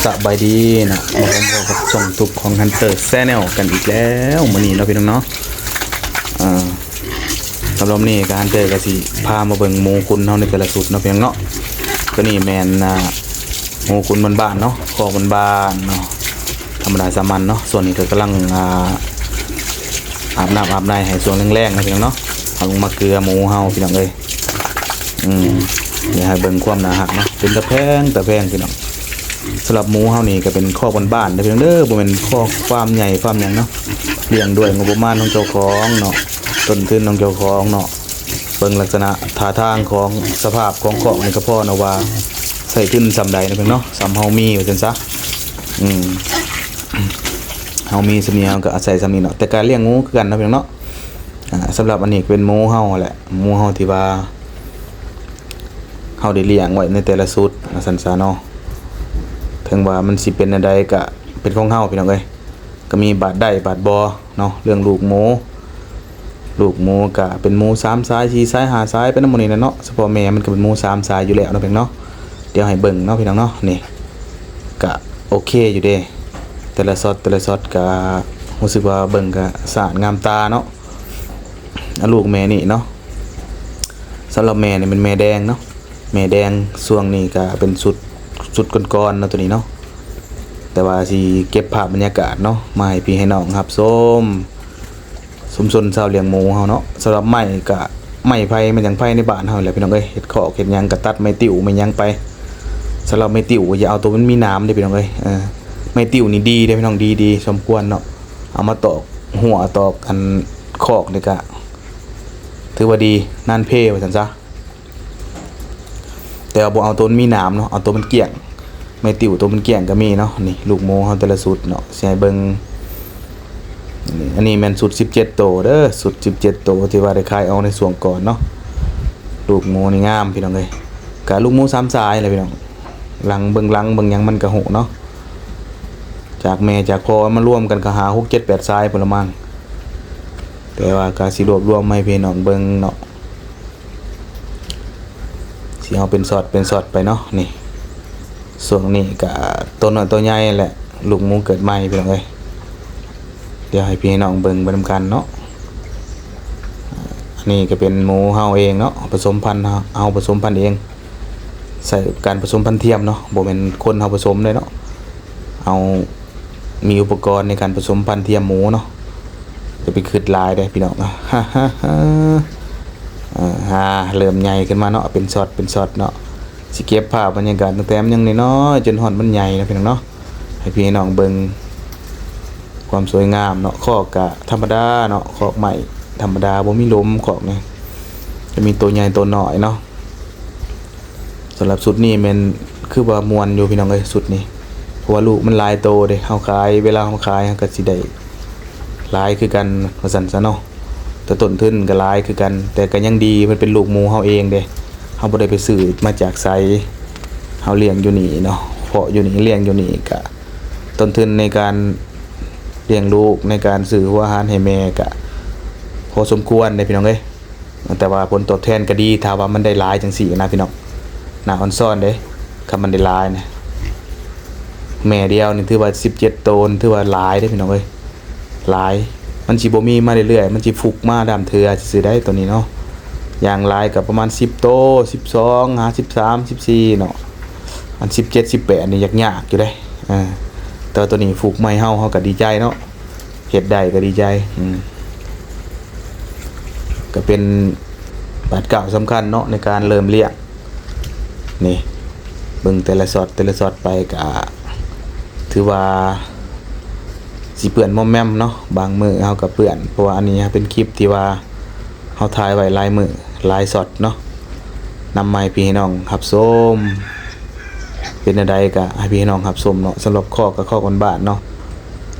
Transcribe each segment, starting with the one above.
ສະບາຍດີເນາະ ມາພົບກັບຊ່ອງ YouTube ຂອງ Hunter Channel ກັນອີກແລ້ວມື້ນີ້ເນາະ ພີ່ນ້ອງເນາະ. ອ່າ ສຳລັບມື້ນີ້ກະ Hunter ກະຊິພາມາເບິ່ງໝູຂຸນເຮົາໃນແຕ່ລະຊຸດເນາະ ພີ່ນ້ອງເນາະ. ໂຕນີ້ແມ່ນ ອ່າ ໝູຂຸນບ້ານໆເນາະ ຄອກບ້ານໆເນາະ ທຳມະດາສາມັນເນາະ. ຊ່ວງນີ້ກະກຳລັງ ອ່າ ອາບນ້ຳອາບໃນໃຫ້ຊ່ວງແລງໆເນາະ ພີ່ນ້ອງເນາະ. ເອົາລົງມາເກືອໝູເຮົາ ພີ່ນ້ອງເອີຍ. ອືມ ຢາກໃຫ້ເບິ່ງຄວາມໜ້າຮັກເນາະ ເປັນຕາແພງຕາແພງ ພີ່ນ້ອງ. ສຳລັບໝູເຮົານີ້ກະເປັນຄອກບ້ານໆເດີ ພີ່ນ້ອງເດີ ບໍ່ແມ່ນຄອກຟາມໃຫຍ່ຟາມຫຍັງເນາະ. ລ້ຽງດ້ວຍງົບປະມານຂອງເຈົ້າຂອງເນາະ ຕົ້ນທຶນຂອງເຈົ້າຂອງເນາະ. ເບິ່ງລັກສະນະທ່າທາງຂອງສະພາບຂອງຄອກນີ້ກະພໍເນາະ ວ່າໃຊ້ທຶນສ່ຳໃດເນາະ ພີ່ນ້ອງເນາະ. ສ່ຳເຮົາມີວ່າຊັ້ນຊະ. ອືມ ເຮົາມີສ່ຳນີ້ເຮົາກະອາໄສສ່ຳນີ້ເນາະ ແຕ່ກະລ້ຽງໝູຄືກັນເນາະ ພີ່ນ້ອງເນາະ. ອ່າ ສຳລັບອັນນີ້ກະເປັນໝູເຮົາຫັ້ນແຫຼະ ໝູເຮົາທີ່ວ່າ ເຮົາໄດ້ລ້ຽງໄວ້ໃນແຕ່ລະຊຸດວ່າຊັ້ນຊະເນາະ. ເຖິງວ່າມັນຊິເປັນແນວໃດກະເປັນຂອງເຮົາ ພີ່ນ້ອງເອີຍ. ກະມີບາດໄດ້ບາດບໍ່ເນາະ ເລື່ອງລູກໝູ. ລູກໝູກະເປັນໝູສາມສາຍ ສີ່ສາຍ ຫ້າສາຍ ໄປນຳໝູນີ້ແຫຼະເນາະ. ສະເພາະແມ່ມັນກະເປັນໝູສາມສາຍຢູ່ແລ້ວເນາະ ພີ່ນ້ອງເນາະ. ດຽວໃຫ້ເບິ່ງເນາະ ພີ່ນ້ອງເນາະ. ນີ້ກະໂອເຄຢູ່ເດ ແຕ່ລະຊັອດແຕ່ລະຊັອດກະ ຮູ້ສຶກວ່າເບິ່ງກະສະອາດງາມຕາເນາະ. ອາ ລູກແມ່ນີ້ເນາະ ສຳລັບແມ່ນີ້ແມ່ນແມ່ແດງເນາະ. ແມ່ແດງຊ່ວງນີ້ກະເປັນຊຸດ ຊຸດກ່ອນໆເນາະ ໂຕນີ້ເນາະ. ແຕ່ວ່າຊິເກັບພາບບັນຍາກາດເນາະ ມາໃຫ້ພີ່ໃຫ້ນ້ອງຮັບຊົມ ຊຸມຊົນຊາວລ້ຽງໝູເຮົາເນາະ. ສຳລັບໄມ້ກະໄມ້ໄຜ່ ໄມ້ຫຍັງໄຜ່ໃນບ້ານເຮົາແຫຼະ ພີ່ນ້ອງເອີຍ. ເຮັດຄອກເຮັດຫຍັງກະຕັດໄມ້ຕິ້ວໄມ້ຫຍັງໄປ. ສຳລັບໄມ້ຕິ້ວກະຢ່າເອົາໂຕມັນມີໜາມເດີ ພີ່ນ້ອງເອີຍ. ເອີ ໄມ້ຕິ້ວນີ້ດີເດ້ ພີ່ນ້ອງ ດີໆ ສົມຄວນເນາະ. ເອົາມາຕອກຮົ້ວຕອກອັນຄອກນີ້ກະ ຖືວ່າດີ ນານເພວ່າຊັ້ນຊະ. ແຕ່ວ່າບໍ່ເອົາໂຕມັນມີໜາມເນາະ ເອົາໂຕມັນກ້ຽງ. ໄມ້ຕິ້ວໂຕມັນກ້ຽງກະມີເນາະ. ນີ້ລູກໝູເຮົາແຕ່ລະຊຸດເນາະ ຊິໃຫ້ເບິ່ງ. ນີ້ ອັນນີ້ແມ່ນຊຸດສິບເຈັດໂຕເດີ ຊຸດສິບເຈັດໂຕທີ່ວ່າໄດ້ຂາຍອອກໃນຊ່ວງກ່ອນເນາະ. ລູກໝູນີ້ງາມ ພີ່ນ້ອງເອີຍ. ກະລູກໝູສາມສາຍແຫຼະ ພີ່ນ້ອງ. ຫຼັງເບິ່ງຫຼັງເບິ່ງຫຍັງມັນກະຮູ້ເນາະ. ຈາກແມ່ຈາກພໍ່ມາລວມກັນກະຫ້າ ຫົກ ເຈັດ ແປດສາຍພຸ້ນລະມັງ. ແຕ່ວ່າກະຊິລວບລວມມາໃຫ້ພີ່ນ້ອງເບິ່ງເນາະ. ຊິເອົາເປັນຊັອດເປັນຊັອດໄປເນາະ. ນີ້ ຊ່ວງນີ້ກະໂຕນ້ອຍໂຕໃຫຍ່ແຫຼະ ລູກໝູເກີດໃໝ່ ພີ່ນ້ອງເອີຍ. ດຽວໃຫ້ພີ່ໃຫ້ນ້ອງເບິ່ງໄປນຳກັນເນາະ. ອັນນີ້ກະເປັນໝູເຮົາເອງເນາະ ປະສົມພັນ ເຮົາປະສົມພັນເອງ ໃຊ້ການປະສົມພັນທຽມເນາະ ບໍ່ແມ່ນຄົນເຮົາປະສົມເດ້ເນາະ. ເຮົາ ມີອຸປະກອນໃນການປະສົມພັນທຽມໝູເນາະ. ຢ່າໄປຄຶດຫຼາຍເດ້ພີ່ນ້ອງ. ອ່າ ເລີ່ມໃຫຍ່ຂຶ້ນມາເນາະ ເປັນຊັອດເປັນຊັອດເນາະ. ຊິເກັບພາບບັນຍາກາດຕັ້ງແຕ່ມັນຍັງນ້ອຍໆ ຈົນຮອດມັນໃຫຍ່ເນາະ ພີ່ນ້ອງເນາະ ໃຫ້ພີ່ໃຫ້ນ້ອງເບິ່ງຄວາມສວຍງາມເນາະ. ຄອກກະທຳມະດາເນາະ ຄອກໄມ້ທຳມະດາ ບໍ່ມີລົມ ຄອກນີ້ຈະມີໂຕໃຫຍ່ໂຕນ້ອຍເນາະ. ສຳລັບຊຸດນີ້ແມ່ນຄືວ່າມ່ວນຢູ່ພີ່ນ້ອງເອີຍ ຊຸດນີ້ ເພາະວ່າລູກມັນຫຼາຍໂຕເດ້. ເຮົາຂາຍ ເວລາເຮົາຂາຍເຮົາກະຊິໄດ້ຫຼາຍຄືກັນວ່າຊັ້ນຊະເນາະ. ແຕ່ຕົ້ນທຶນກະຫຼາຍຄືກັນ ແຕ່ກະຍັງດີ ມັນເປັນລູກໝູເຮົາເອງເດ້ ເຮົາບໍ່ໄດ້ໄປຊື້ມາຈາກໃສ. ເຮົາລ້ຽງຢູ່ນີ້ເນາະ ເພາະຢູ່ນີ້ ລ້ຽງຢູ່ນີ້ ກະຕົ້ນທຶນໃນການລ້ຽງລູກ ໃນການຊື້ຫົວອາຫານໃຫ້ແມ່ກະພໍສົມຄວນເດ້ພີ່ນ້ອງເອີຍ. ແຕ່ວ່າຜົນຕອບແທນກະດີ ຖ້າວ່າມັນໄດ້ຫຼາຍຈັ່ງຊີ້ນະພີ່ນ້ອງ ໜ້າອອນຊອນເດ້. ຄັນມັນໄດ້ຫຼາຍນະ ແມ່ດຽວນີ້ຖືວ່າສິບເຈັດໂຕ ຖືວ່າຫຼາຍເດ້ພີ່ນ້ອງເອີຍ ຫຼາຍ. ມັນຊິບໍ່ມີມາເລື້ອຍໆ ມັນຊິຟຸກມາດາມເທື່ອຊື່ໆໄດ໋ ໂຕນີ້ເນາະ. ຢ່າງຫຼາຍກະປະມານສິບໂຕ ສິບສອງ ຫາສິບສາມ ສິບສີ່ເນາະ. ອັນສິບເຈັດ ສິບແປດນີ້ຍາກໆຢູ່ເດ້. ເອີ ແຕ່ວ່າໂຕນີ້ຟຸກມາໃຫ້ເຮົາ ເຮົາກະດີໃຈເນາະ. ເຮັດໄດ້ກະດີໃຈ. ອືມ ກະເປັນບາດກ້າວສຳຄັນເນາະ ໃນການເລີ່ມລ້ຽງ. ນີ້ ເບິ່ງແຕ່ລະຊັອດແຕ່ລະຊັອດໄປກະຖືວ່າຊິເປື້ອນມອມແມມເນາະ. ບາງມື້ເຮົາກະເປື້ອນ ເພາະວ່າອັນນີ້ເປັນຄລິບທີ່ວ່າ ເຮົາຖ່າຍໄວ້ຫຼາຍມື້ຫຼາຍຊັອດເນາະ ນຳມາໃຫ້ພີ່ໃຫ້ນ້ອງຮັບຊົມ. ເປັນແນວໃດກະໃຫ້ພີ່ໃຫ້ນ້ອງຮັບຊົມເນາະ. ສຳລັບຄອກກະຄອກບ້ານໆເນາະ.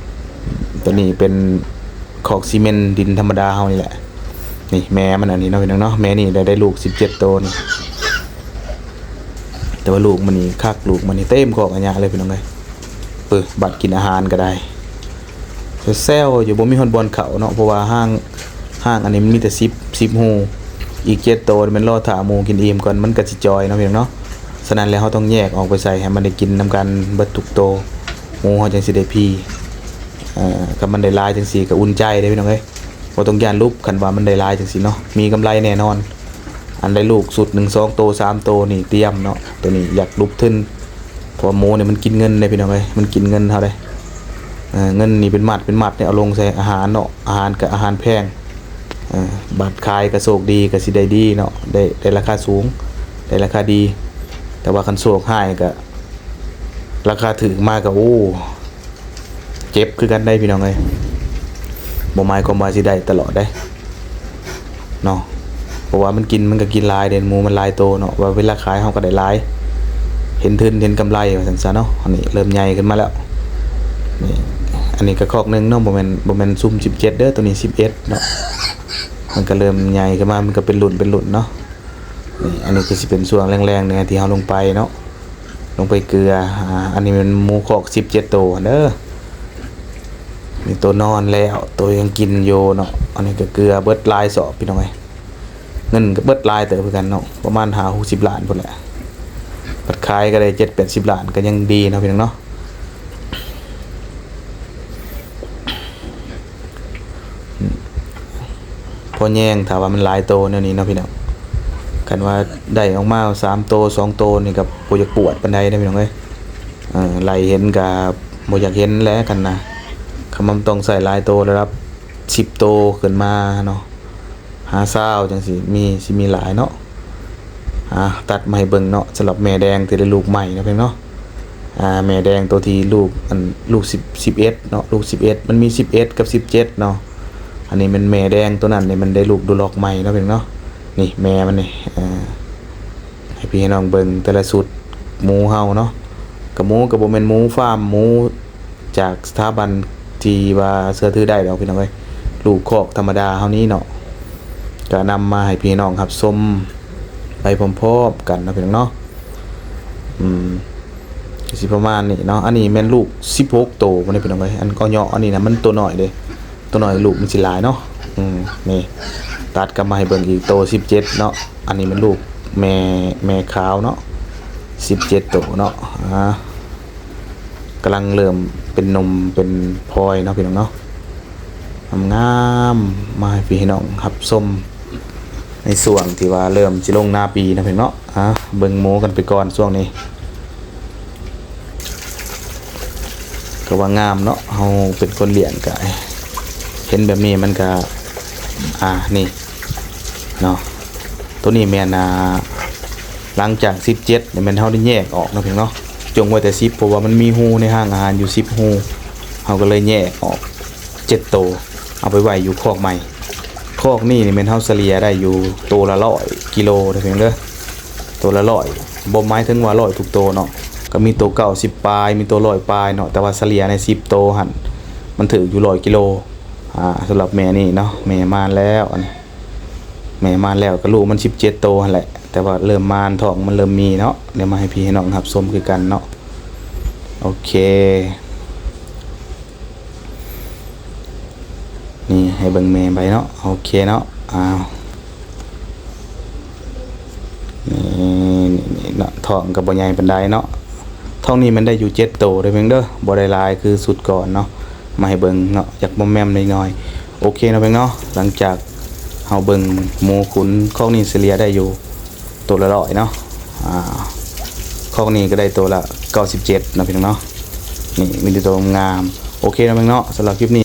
ໂຕນີ້ເປັນຄອກຊີເມັນດິນທຳມະດາເຮົານີ້ແຫຼະ. ນີ້ແມ່ມັນອັນນີ້ເນາະ ພີ່ນ້ອງເນາະ. ແມ່ນີ້ໄດ້ ໄດ້ລູກສິບເຈັດໂຕນີ້ ແຕ່ວ່າລູກມັນນີ້ຄັກ ລູກມັນນີ້ເຕັມຄອກອາຍະເລີຍ ພີ່ນ້ອງເອີຍ. ປຶ ບາດກິນອາຫານກະໄດ້ ແຊວໆຢູ່ ບໍ່ມີຮອດບ່ອນເຂົ້າເນາະ ເພາະວ່າຮ່າງ ຮ່າງອັນນີ້ມັນມີແຕ່ສິບ ສິບຮູ. ອີກເຈັດໂຕນີ້ແມ່ນລໍຖ້າໝູກິນອີ່ມກ່ອນ ມັນກະຊິຈ່ອຍເນາະ ພີ່ນ້ອງເນາະ. ສະນັ້ນແລ້ວ ເຮົາຕ້ອງແຍກອອກໄປໃສ່ໃຫ້ມັນໄດ້ກິນນຳກັນເບິດທຸກໂຕ ໝູເຮົາຈັ່ງຊິໄດ້ພີ. ເອີ ຄັນມັນໄດ້ຫຼາຍຈັ່ງຊີ້ກໍອຸ່ນໃຈເດ້ພີ່ນ້ອງເອີຍ, ບໍ່ຕ້ອງຢ້ານຫຼຸບ ຄັນວ່າມັນໄດ້ຫຼາຍຈັ່ງຊີ້ເນາະ ມີກຳໄລແນ່ນອນ. ອັນໄດ້ລູກຊຸດໜຶ່ງ ສອງໂຕ ສາມໂຕນີ້ຕຽມເນາະ, ໂຕນີ້ຢາກຫຼຸບທຶນ ເພາະວ່າໝູນີ້ມັນກິນເງິນເດ້ພີ່ນ້ອງເອີຍ, ມັນກິນເງິນເຮົາເດ້. ເອີ ເງິນນີ້ເປັນມັດເປັນມັດນີ້ ເອົາລົງໃສ່ອາຫານເນາະ, ອາຫານກໍອາຫານແພງ. ເອີ ບາດຂາຍກໍໂຊກດີ ກໍຊິໄດ້ດີເນາະ, ໄດ້ ໄດ້ລາຄາສູງ ໄດ້ລາຄາດີ. ແຕ່ວ່າຄັນໂຊກຮ້າຍກໍ ລາຄາຖືກມາກໍ ໂອ້ ເຈັບຄືກັນໄດ໋ພີ່ນ້ອງເອີຍ, ບໍ່ໝາຍຄວາມວ່າຊິໄດ້ຕະຫຼອດເດ້ເນາະ. ເພາະວ່າມັນກິນ ມັນກໍກິນຫຼາຍເດ້, ໝູມັນຫຼາຍໂຕເນາະ, ວ່າເວລາຂາຍເຮົາກໍໄດ້ຫຼາຍ ເຫັນທຶນເຫັນກຳໄລວ່າຊັ້ນຊະເນາະ. ອັນນີ້ເລີ່ມໃຫຍ່ຂຶ້ນມາແລ້ວນີ້. ອັນນີ້ກໍຄອກໜຶ່ງເນາະ, ບໍ່ແມ່ນ ບໍ່ແມ່ນຊຸມສິບເຈັດເດີ, ໂຕນີ້ສິບເອັດເນາະ. ມັນກໍເລີ່ມໃຫຍ່ຂຶ້ນມາ ມັນກໍເປັນລຸ້ນເປັນລຸ້ນເນາະ. ນີ້ ອັນນີ້ກໍຊິເປັນຊ່ວງແລງໆແດ່ທີ່ເຮົາລົງໄປເນາະ, ລົງໄປເກືອ. ອາ ອັນນີ້ແມ່ນໝູຄອກສິບເຈັດໂຕເດີ, ນີ້ໂຕນອນແລ້ວ ໂຕຍັງກິນຢູ່ເນາະ. ອັນນີ້ກໍເກືອເບິດຫຼາຍສອບພີ່ນ້ອງເອີຍ, ເງິນກໍເບິດຫຼາຍເຕີບຄືກັນເນາະ, ປະມານຫ້າຫົກສິບລ້ານພຸ້ນແຫຼະ. ບັດຂາຍກໍໄດ້ເຈັດແປດສິບລ້ານ ກໍຍັງດີເນາະພີ່ນ້ອງເນາະ. ພໍແຍງ ຖ້າວ່າມັນຫຼາຍໂຕແນວນີ້ເນາະພີ່ນ້ອງ, ຄັນວ່າໄດ້ອອກມາສາມໂຕ ສອງໂຕນີ້ກໍບໍ່ຢາກປວດປານໃດເດ້ພີ່ນ້ອງເອີຍ. ເອີ ໄລ່ເຫັນກໍບໍ່ຢາກເຫັນແຫຼະ ຄັນນະ, ຄັນມັນຕ້ອງໃຊ້ຫຼາຍໂຕ ລະດັບສິບໂຕຂຶ້ນມາເນາະ ຫາຊາວຈັ່ງຊີ້ ມີ ຊິມີຫຼາຍເນາະ. ອ່າ ຕັດມາໃຫ້ເບິ່ງເນາະ, ສຳລັບແມ່ແດງທີ່ໄດ້ລູກໃໝ່ເນາະພີ່ນ້ອງເນາະ. ອ່າ ແມ່ແດງໂຕທີ່ລູກ ອັນ ລູກສິບ ສິບເອັດເນາະ, ລູກສິບເອັດ ມັນມີສິບເອັດກັບສິບເຈັດເນາະ. ອັນນີ້ແມ່ນແມ່ແດງ ໂຕນັ້ນນີ້ມັນໄດ້ລູກດູລັອກໃໝ່ເນາະພີ່ນ້ອງເນາະ. ນີ້ແມ່ມັນນີ້ ເອີ ໃຫ້ພີ່ໃຫ້ນ້ອງເບິ່ງແຕ່ລະຊຸດໝູເຮົາເນາະ, ກະໝູກໍບໍ່ແມ່ນໝູຟາມ ໝູ ຈາກສະຖາບັນທີ່ວ່າເຊື່ອຖືໄດ້ດອກພີ່ນ້ອງເອີຍ, ລູກຄອກທຳມະດາເຮົານີ້ເນາະ. ກໍນຳມາໃຫ້ພີ່ນ້ອງຮັບຊົມໄປພ້ອມໆກັນເນາະພີ່ນ້ອງເນາະ. ອືມ ກໍຊິປະມານນີ້ເນາະ. ອັນນີ້ແມ່ນລູກສິບຫົກໂຕພຸ້ນເດ້ພີ່ນ້ອງເອີຍ, ອັນກໍເຍາະ ອັນນີ້ນະ ມັນໂຕນ້ອຍເດ້, ໂຕນ້ອຍລູກມັນຊິຫຼາຍເນາະ. ອືມ ນີ້ ຕັດກັບມາໃຫ້ເບິ່ງອີກ ໂຕສິບເຈັດເນາະ. ອັນນີ້ແມ່ນລູກແມ່ ແມ່ຂາວເນາະ ສິບເຈັດໂຕເນາະ. ອ່າ ກຳລັງເລີ່ມເປັນໜຸ່ມເປັນພອຍເນາະພີ່ນ້ອງເນາະ, ງາມໆ ມາໃຫ້ພີ່ໃຫ້ນ້ອງຮັບຊົມໃນຊ່ວງທີ່ວ່າເລີ່ມຊິລົງນາປີເນາະພີ່ນ້ອງເນາະ. ອ່າ ເບິ່ງໝູກັນໄປກ່ອນຊ່ວງນີ້. ກໍວ່າງາມເນາະ, ເຮົາເປັນຄົນລ້ຽງກະເຫັນແບບນີ້ມັນກະ ອ່າ ນີ້ເນາະ. ໂຕນີ້ແມ່ນ ອ່າ ຫຼັງຈາກສິບເຈັດນີ້ແມ່ນເຮົາໄດ້ແຍກອອກເນາະພີ່ນ້ອງເນາະ, ຈົ່ງໄວ້ແຕ່ສິບ ເພາະວ່າມັນມີຮູໃນຮ່າງອາຫານຢູ່ສິບຮູ, ເຮົາກໍເລີຍແຍກອອກເຈັດໂຕ ເອົາໄປໄວ້ຢູ່ຄອກໃໝ່. ຄອກນີ້ນີ້ແມ່ນເຮົາສະເລ່ຍໄດ້ຢູ່ໂຕລະຮ້ອຍກິໂລເດີພີ່ນ້ອງເດີ, ໂຕລະຮ້ອຍ ບໍ່ໝາຍເຖິງວ່າຮ້ອຍທຸກໂຕເນາະ, ກໍມີໂຕເກົ້າສິບປາຍ ມີໂຕຮ້ອຍປາຍເນາະ, ແຕ່ວ່າສະເລ່ຍໃນສິບໂຕຫັ້ນ ມັນຖືກຢູ່ຮ້ອຍກິໂລ. ອ່າ ສຳລັບແມ່ນີ້ເນາະ ແມ່ມານແລ້ວ, ອັນນີ້ແມ່ມານແລ້ວ ກໍລູກມັນສິບເຈັດໂຕຫັ້ນແຫຼະ, ແຕ່ວ່າເລີ່ມມານ ທ້ອງມັນເລີ່ມມີເນາະ. ດຽວມາໃຫ້ພີ່ໃຫ້ນ້ອງຮັບຊົມຄືກັນເນາະ. ໂອເຄ ນີ້ໃຫ້ເບິ່ງແມ່ໄປເນາະ. ໂອເຄເນາະ. ອ້າວ ນີ້ ນີ້ເນາະ, ທ້ອງກໍບໍ່ໃຫຍ່ປານໃດເນາະ. ທ້ອງນີ້ມັນໄດ້ຢູ່ເຈັດໂຕເດີເພິ່ນເດີ, ບໍ່ໄດ້ຫຼາຍຄືຊຸດກ່ອນເນາະ. ມາໃຫ້ເບິ່ງເນາະ, ຢາກມອມແມມໜ້ອຍໆ. ໂອເຄເນາະເພິ່ນເນາະ, ຫຼັງຈາກເຮົາເບິ່ງໝູຂຸນ ຄອກນີ້ສະເລ່ຍໄດ້ຢູ່ ໂຕລະຮ້ອຍເນາະ. ອ່າ ຄອກນີ້ກໍໄດ້ໂຕລະເກົ້າສິບເຈັດເນາະພີ່ນ້ອງເນາະ. ນີ້ມີແຕ່ໂຕງາມ. ໂອເຄເນາະເພິ່ນເນາະ, ສຳລັບຄລິບນີ້